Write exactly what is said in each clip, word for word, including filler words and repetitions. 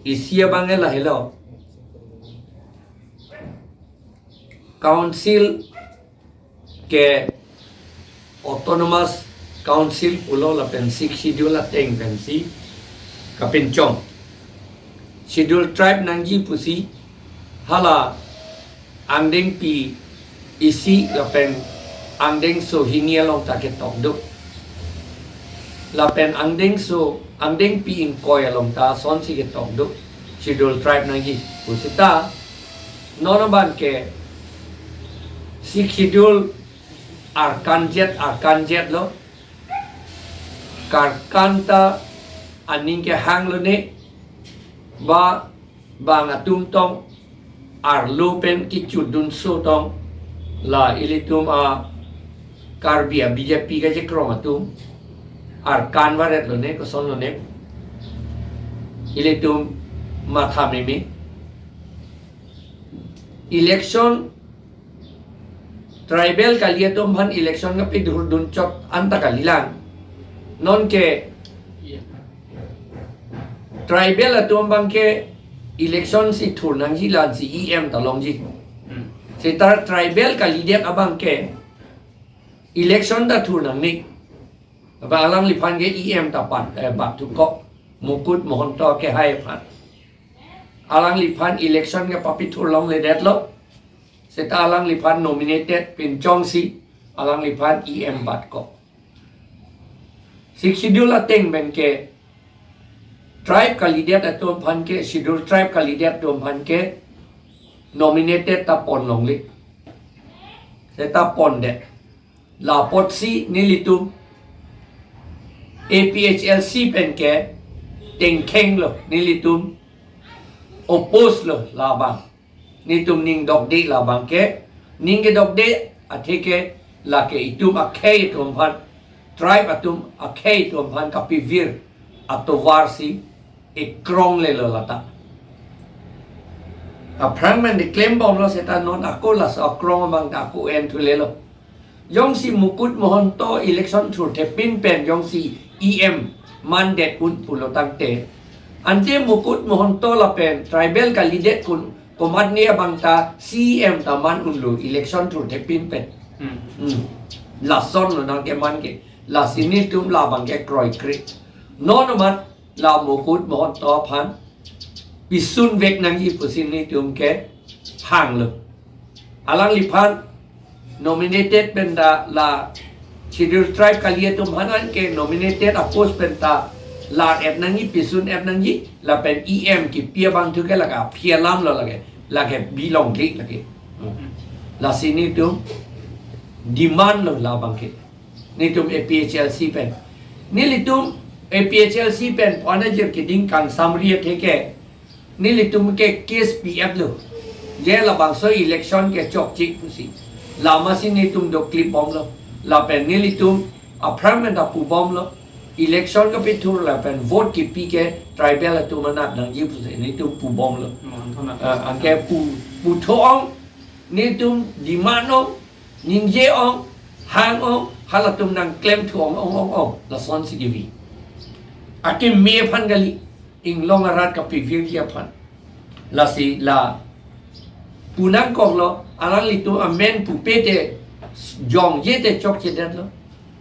Isi abang lahelo. Council ke autonomous council pulo lapen Sixth Schedule ateng pensi kapinchong. Schedule tribe nangji pusi hala angdengpi isi lapen angdengso hini along ta ketok do. Lapen angdengso, angdengpi ingkoi along ta sonsi ketok do. Schedule tribe nangji pusita non abang ke Sixth Schedule arkan jet, arkan jet lo. Karkan ta aning kehang lone, ba bang atum tong arlo pen kechudunso tong la ilitum a Karbi a B J P kachekrong atum arkan varet lone, koson lone ilitum matha meme. Election tribal kali atum aphan election kapidurdun chot anta kalilang. Non ke tribal atum abang ke election si thur nangji, la-ansi E M ta longji. Seta tribal kalidet abang ke election ta thur nangne. Ba alangliphan ke E M ta bat, eh, bat thuko. Mukut Mahanta kehai aphan. Alangliphan election kepapithur longledetlo. Seta alangliphan nominated pinchongsi alangliphan E M batkok. Sixth Schedule ateng pen ke tribe kalidet atum aphan ke, Schedule tribe kalidet atum aphan ke nominated ta pon longle. Seta pondet. La apotsi nelitum A P H L C pen ke tengkheng lo, nelitum oppose lo labang. Netum ning dokde labang ke, ning kedokde athe ke lake itum akhei atum aphan, tribe atum akhei atum aphan kapivir atovar si ekrong lelo lata. Aphrang pen de klembomlo, seta non ako laso akrong abang ta ako en thulelo. Jongsi Mukut Mahanta election thurthepin pen jongsi E M mandet un pulo tangte, ante Mukut Mahanta lapen tribal kalidet kun komatne abang ta C E M ta man unlo election thurthepin pen. Hmm. Hmm. Lason lo nangkeman ke. Lasi netum labang ke kroikre. Non amat la Mukut Mahanta aphan pisunvek nangji pusi netum kehanglo. Alangliphan nominated pen ta la Schedule Tribe kali atum aphan an ke nominated apost pen ta lar-et nangji, pisun-et nangji, lapen E M kipi abang thu ke lake aphi alam lo lake, lake bilong dik lake. Lasi netum demand lo labang ke. Netum A P H L C pen. Nelitum A P H L C pen pu-an ajir keding kangsamri athe ke nelitum ke case pi-etlo. Je labangso election ke chokche pusi. Lama si netum doklip bomlo. Lapen nelitum aphrang pen ta pubomlo. Election kapithur lapen vote kipi ke tribal atum anat nangji pusi netum pubomlo. Mohon thona. Ah, anke pu, putho-ong, netum demand-ong, ningje-ong, hang-ong, halatum nangklemthu-ong, ong, ong, ong. Lasonsi kevi. Akeme aphan kali, inglong arat kapivirji aphan. Lasi la punangkoklo, alanglitum amen pupe te jongje te chokchedetlo.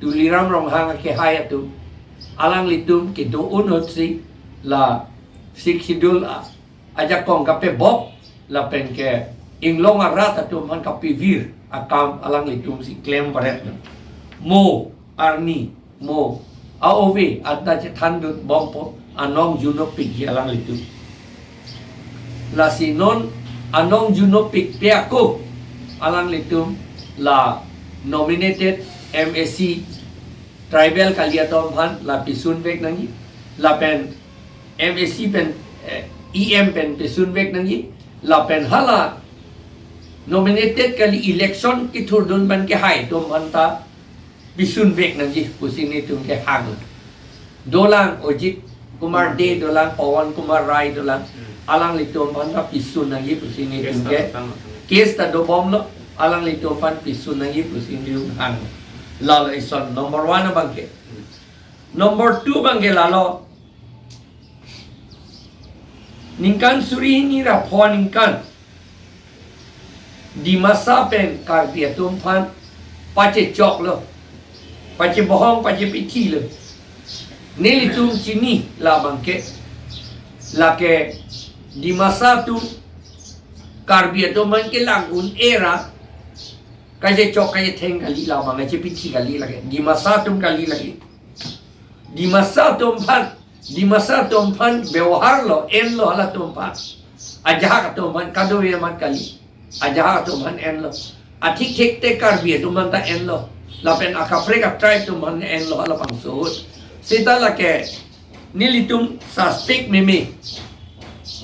Tuliram Ronghang akehai atum. Alanglitum kedo-un ahutsi la Sixth Schedule a ajakong kapebok lapen ke inglong arat atum aphan kapivir akam alanglitum si klem varet. Mo arni, mo a-ove anta chethandun bompo, anong junopikji alanglitum. Lasi non anong junopikpe ako alanglitum la nominated M A C tribal kali atum aphan la pisunvek nangji, lapen M A C pen, eh, E M pen pisunvek nangji, lapen hala nominated kali election kithurdun pen kehai atum aphan ta pisunvek nangji pusi netum kehang. Dolang Ajit Kumar Dey dolang, Pawan Kumar Rai dolang, hmm, alanglitum aphan ta pisun nangji pusi netum ke. Case ta tang, tang. Case ta dobomlo, alanglitum aphan pisun nangji pusi netum hang. Lalo ison number one abang ke. Hmm. Number two abang ke lalo. Ningkan suri hini ra pho aningkan Dimasa pen Karbi atum aphan pachechoklo, pachebohong, pachepithilo. Nelitum chini labang ke, lake Dimasa atum Karbi atum aphan kelang un-e ra kachechok kachetheng kali, labang kachepithi kali lake. Dimasa atum kali lake. Dimasa atum aphan, Dimasa atum aphan bebohar lo, enlo halatum aphan. Ajahak atum aphan kadokave amat kali. Ajahak atum aphan enlo. Athik thik te Karbi atum aphan ta enlo. Lapen akaprek a-tribe atum aphan enlo halabangso ahut. Seta lake nelitum suspect meme,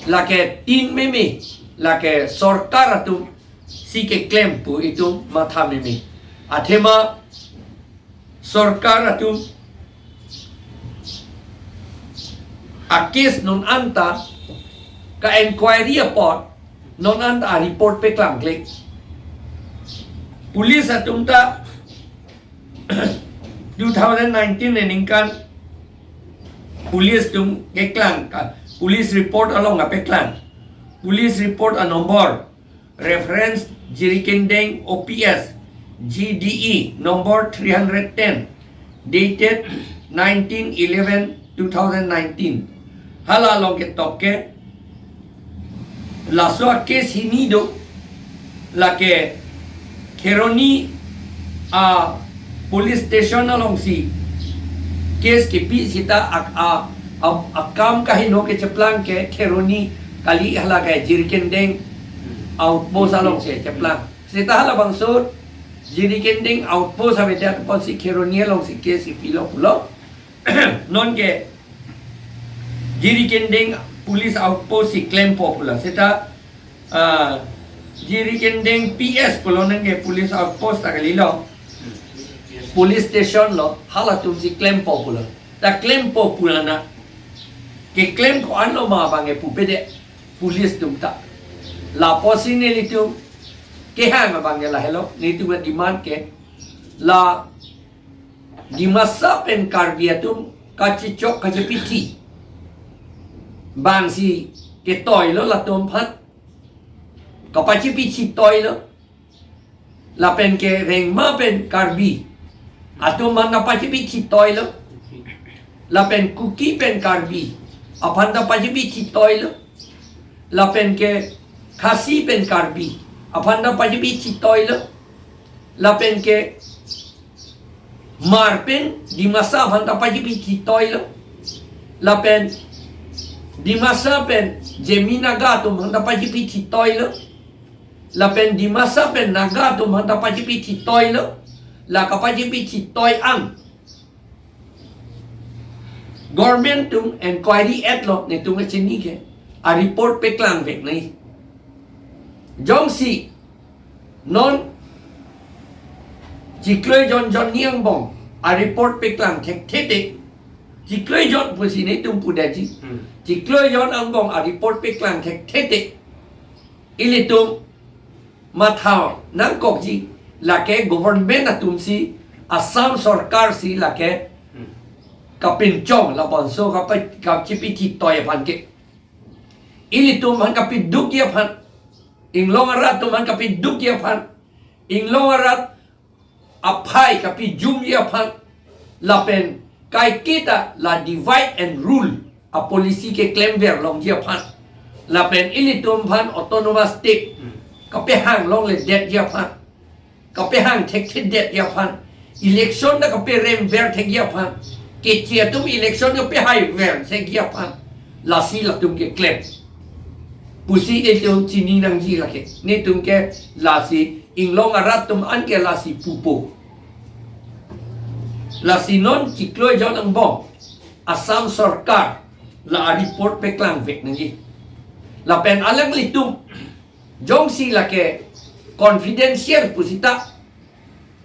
lake tin meme, lake sorkar atum si keklem pu itum matha meme. Athema sorkar atum a-case non anta ka-enquiry apot non anta a-report peklangkle. Police atum ta two thousand nineteen aningkan police atum keklang, ka police report along kapeklang. Police report a-number reference Jirikindeng O P S G D E number three hundred ten, dated nineteen eleven two thousand nineteen. Hala along ketok ke laso a-case hini do, lake Kheroni a-police station alongsi case kepi seta a, a, a, akam kaheno kecheplang ke Kheroni kali, hala ke Jirikindeng outpost alongsi cheplang. Seta halabangso Jirikindeng outpost avedet apotsi Kheroni alongsi case kepilo pulo. Non ke Jirikindeng police outpost si klempo pulo. Seta, ah, Jirikindeng P S pulo, non ke police outpost ta kalilo. Police station lo, halatumsi klempo pulo. Ta klempo pulo na, keklem ko-an lo ma abang ke pupedet police atum ta. Lapusi nelitum kehang abang ke lahelo, nelitum a-demand ke la Dimasa pen Karbi atum kachechok kachepithi abangsi ketoilo latum aphan, kapachepithi toilo. Lapen ke Rengma pen Karbi atum aphan kapachepithi toilo. Lapen Kuki pen Karbi aphan kapachepithi toilo. Lapen ke Khasi pen Karbi aphan kapachepithi toilo. Lapen ke Hmar pen Dimasa aphan kapachepithi toilo. Lapen Dimasa pen Zeme Naga atum aphan kapachepithi toilo. Lapen Dimasa pen Naga atum aphan kapachepithi toilo. La kapachepithi toi-an government atum enquiry etlo, netum kachini ke, a-report peklangvek nangji. Jongsi non chiklo jon Johnny angbong a-report peklang thekthe te, chiklo jon pusi netum pudetji. Hmm. Chiklo jon angbong a-report peklang thekthe te, ilitum matha nangkokji, lake government atumsi, Assam sorkar si lake Hmm. kapinchong, labangso kapa-, kachepithi toi aphan ke. Ilitum aphan kapidukji aphan, inglong arat atum aphan kapidukji aphan, inglong arat aphai kapijumji aphan, lapen kaiketa la divide and rule a-policy keklemver longji aphan, lapen ilitum aphan autonomous state Hmm. kapehang longledetji aphan, kapehang thekthedetji aphan, election ta kaperemver thekji aphan, Keche atum election kapehaiver thekji aphan, lasi latum keklem pusi itum chini nangji lake. Netum ke lasi inglong arat atum an ke lasi pupo. Lasi non chiklo jon angbong Assam sorkar la a-report peklangvek nangji. Lapen alanglitum jongsi lake confidential pusita,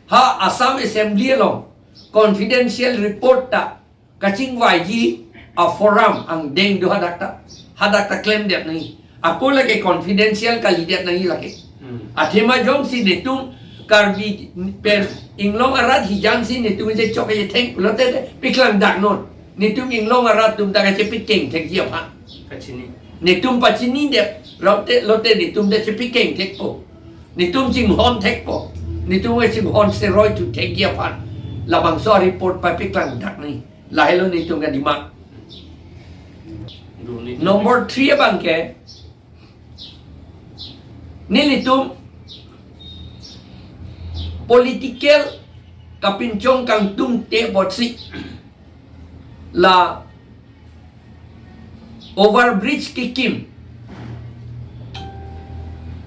ha Assam Assembly along confidential report ta kachingvaiji a-forum angdeng do, hadak ta, hadak ta klemdet nangji. Ako lake confidential kalidet nangji lake. Hmm. Athema jongsi netum Karbi pen inglong arat hijan si netum je chok je theng pulote, peklangdak non. Netum inglong arat atum ta kachepikeng thekji aphan. Kachini. Netum pachini det, rap te lote netum de chepikeng thekpo. Netum chinghon thekpo. Netum e chinghon seroi tu thekji aphan. Labangso report papiklang dak ni. Lahelo netum ka demand. Number three abang ke, nelitum political kapinchong kangtung te botsi la overbridge kekim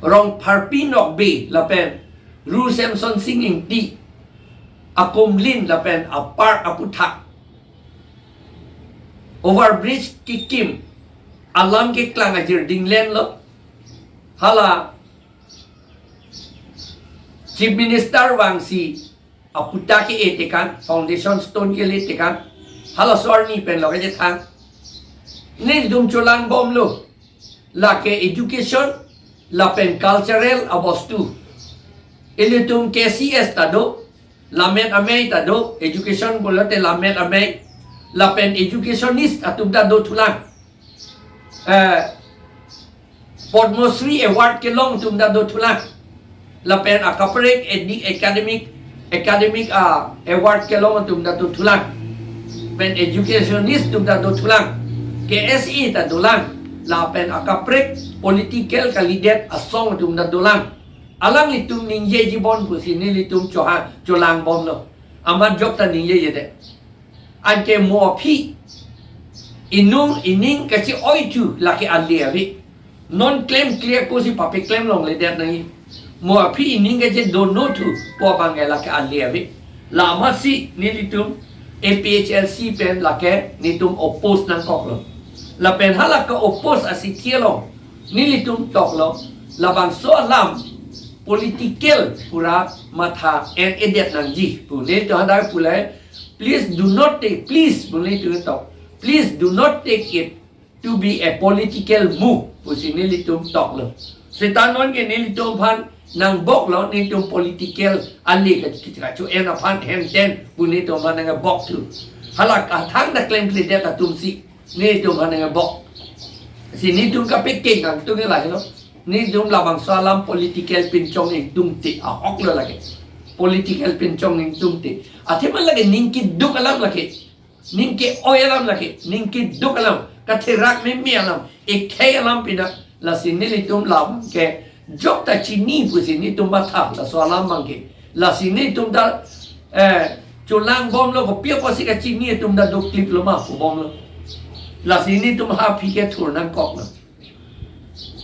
Rongpharpi Nokbe lapen Ru Semson Sing Ingti akumlin lapen apar aputhak overbridge kekim alam keklang ajir dinglen lo. Hala Chief Minister vangsi aputa ke-e tekan, foundation stone kele tekan, hala sorni pen lo kachethang. Netum cholang bomlo. Lake education lapen cultural abostu. Ilitum K C S ta do, Lammet Amei ta do, education pulote Lammet Amei, lapen educationist atum ta dothulang. Eh, Padma Shri Award kelong atum ta dothulang. Lapen akaprek edi-, academic, academic, ah, award kelong atum ta dothulang. Pen educationist atum ta dothulang. K S A ta dolang. Lapen akaprek political kalidet asong atum ta dolang. Alanglitum ningjeji bon pusi nelitum choha cholang bomlo. Amat jok ta ningjeje det. Anke mo aphi inung ining kachi-oi thu lake ale ave. Non klemkle ako si papeklem longledet nangji. Mo aphi ining kachi dono thu pu abang ke lake ale ave. La amatsi nelitum A P H L C pen lake netum oppose nangkoklo. Lapen hala ka-oppose asithialong nelitum toklo. Labangso alam political pura matha en-edet nangji pu nelitum hadak pule. Please do not take, please, pu nelitum tok. Please do not take it to be a political move pusi nelitum toklo. Seta non ke nelitum aphan nangboklo, nelitum political ale ka, ka, kacho-en aphan henten pu nelitum aphan nangbok thu. Hala kathang ta klemkledet atumsi nelitum aphan nangbok. Si nelitum kapekeng kangtung lahelo. Nelitum labangso alam political pinchong ingtungte ahoklo lake. Political pinchong ingtungte. Athema lake ning keduk alam lake. Ning ke-oi alam lake. Ning keduk alam. Katherak meme alam. Ekhei alam pina. Lasi nelitum labang ke jok ta chini pusi nelitum matha laso alam abang ke. Lasi nelitum ta, eh, cholang bomlo, kopi apotsi kachini atum ta dokliplo ma pu bomlo. Lasi nelitum ha aphi ke thur nangkoklo.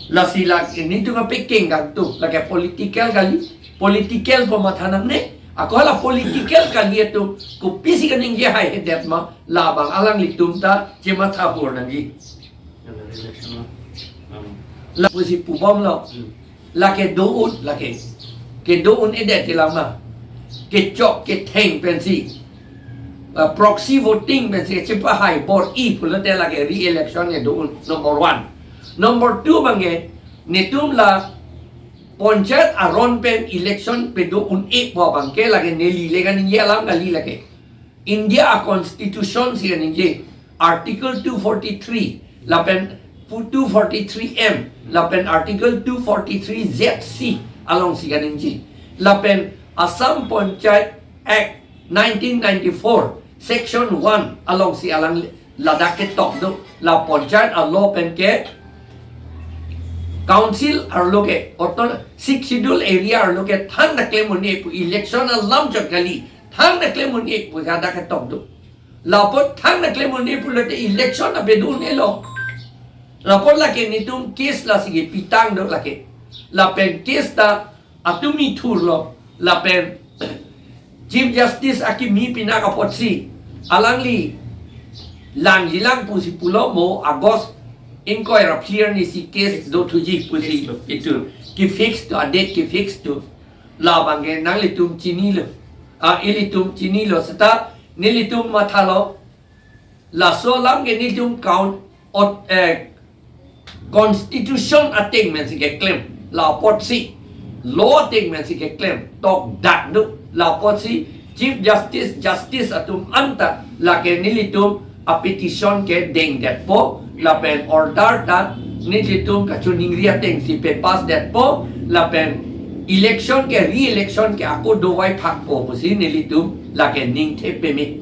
Lasi lake nelitum kapekeng kangtung, lake political kali, political pu matha nangne, ako hala political kali atum kopisi kaningje haihedet ma, labang alanglitum ta chematha bor nangji. Lapusi pu bomlo. Hmm. Lake do-un, lake. Kedo-un-edet ke lama. Kechok ketheng pensi, uh, proxy voting pensi chepahai bor-i pulote lake re-election kedo-un number one. Number two abang ke, netum la panchayat aron pen election pedo-un-e pu abang ke lake neli le kaningje alam kali lake. India a-constitution si kaningje, Article two forty-three, lapen two forty-three M, lapen Article two forty-three Z C alongsi kaningje. Lapen Assam Panchayat Act nineteen ninety-four, Section one alongsi alang ladak ketok do, la panchayat a-law pen ke council arlo ke, auto-, Sixth Schedule area arlo ke than ta klem un-e pu election alam chot kali, than ta klem un-e pu hadak ketok do. Lapu than ta klem un-e pulote election ta pedo un-elo. Lapu lake netum case lasi kepitang do lake. Lapen case ta atumi thurlo. Lapen Chief Justice akimi pinak apotsi alangli langjilang pusi pulo, mo August ingkoi ra phli arni si case dothuji pusi itum ke-fix do, a-date ke-fix do. Labang ke nanglitum chinilo. Ah, ilitum chinilo seta nelitum mathalo. Laso alam ke nelitum count, ot, eh, constitution ateng pensi keklem. La apotsi law ateng pensi keklem. Tokdak do. La apotsi Chief Justice, Justice atum anta lake nelitum a-petition kedengdetpo, lapen order ta Nelitum kachiningri atengsi pe-pass detpo lapen election ke re-election ke ako dovai phakpo pusi nelitum lake ningthe peme.